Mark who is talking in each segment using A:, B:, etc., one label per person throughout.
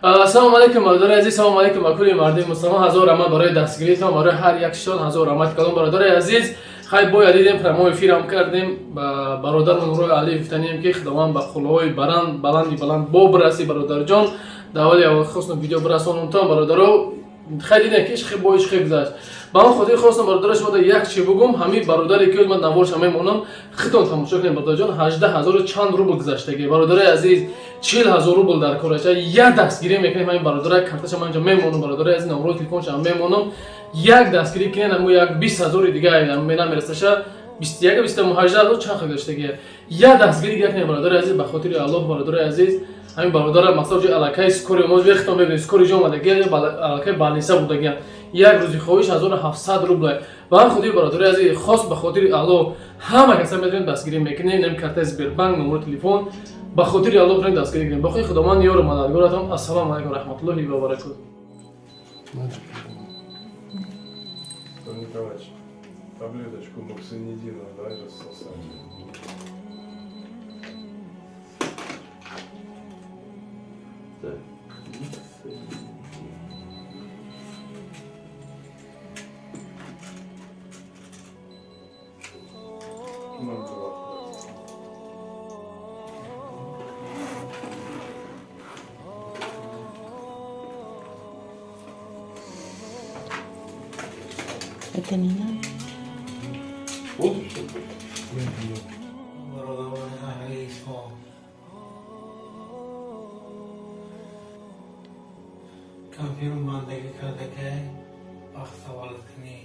A: Ассалому алайкум, бародари азиз, салому алайкум ба кулли мардуми мусулмон. Ҳазор раҳмат барои дастгиритон, барои ҳар як шон ҳазор раҳмат калом, бародари азиз. Хай, бояд дидем, прямой эфирам кардем. Ба бародармон Нурой Алиев гуфтанем, ки Худованд ба қуллаҳои баланд, баланди баланд бо бираси, бародарҷон. Дар аввали аввал хостам видео бирасонам бародаро. Хай, дидем, ки ишқи бо ишқи гузашт. Ба он хотир хостам, бародаро, шумо як чи бугум. Ҳамин бародаре ки ман наворша мемонам, хитон тамошо кунем, бародарҷон. 18 ҳазору чанд рубл гузаштаги, бародарои азиз, 40 000 рубл дар кораша. Як дастгирӣ мекунем ҳамин бародарои, карташа ман инҷа мемонам, бародарои азиз, номрои телефонша мемонам. Як дастгирӣ кунем, амо як 20 ҳазори дига намерасаша, 21, 28 ҳазор чанд гузаштагия. Як дастгирӣ кунем, бародарои азиз, ба хотири Аллоҳ, бародарои азиз. Ҳамин бародара масалан ҷои аллакай скорый мо вехтон мебинем, скорый ҷо омадаги, аллакай больница будагиям. Як рӯзи хоҳиш 1700 рубла. Ба ҳам хотири, бародари азиз, хос ба хотири Аллоҳ ҳама каса метавонем дастгирӣ мекунем. Нем картаи Сбербанк, номери телефон, ба хотири Аллоҳ метавонем дастгирӣ кунем. Боқи Худованд ёру мададгоратон. Ассалому алайкум раҳматуллоҳи ва баракоту.
B: Николаевич, таблеточку моксинидина дай рассосать.
A: Так.
B: 0,2.
C: Это не надо.
B: Вот и все.
D: Бародарони аҳли ислом, кампиру бандагӣ карда, вақт таваллуд кунӣ.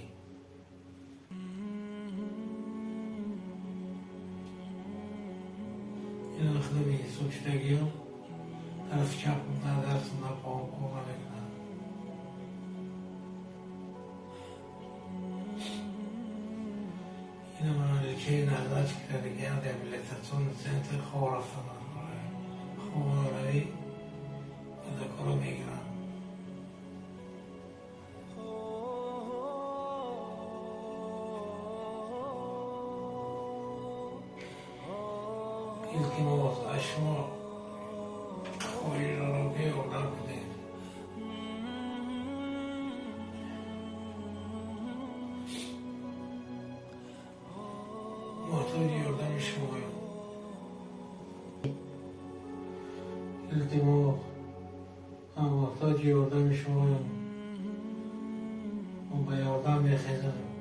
D: Ина худами сучдагиам, даст чап дар дасту напоам кор намекунад. Ина мана лечение назначить кардагиам, реабилитационный центр хоб рафтанам, хоборавӣ кора мегирам. Илтимос, аз шумо хоҳиш дорам, ки ёрдам кунед. Муҳтоҷи ёрдами шумоем. Илтимос, ман муҳтоҷи ёрдами шумоем. Ман ба ёрдам мехезам.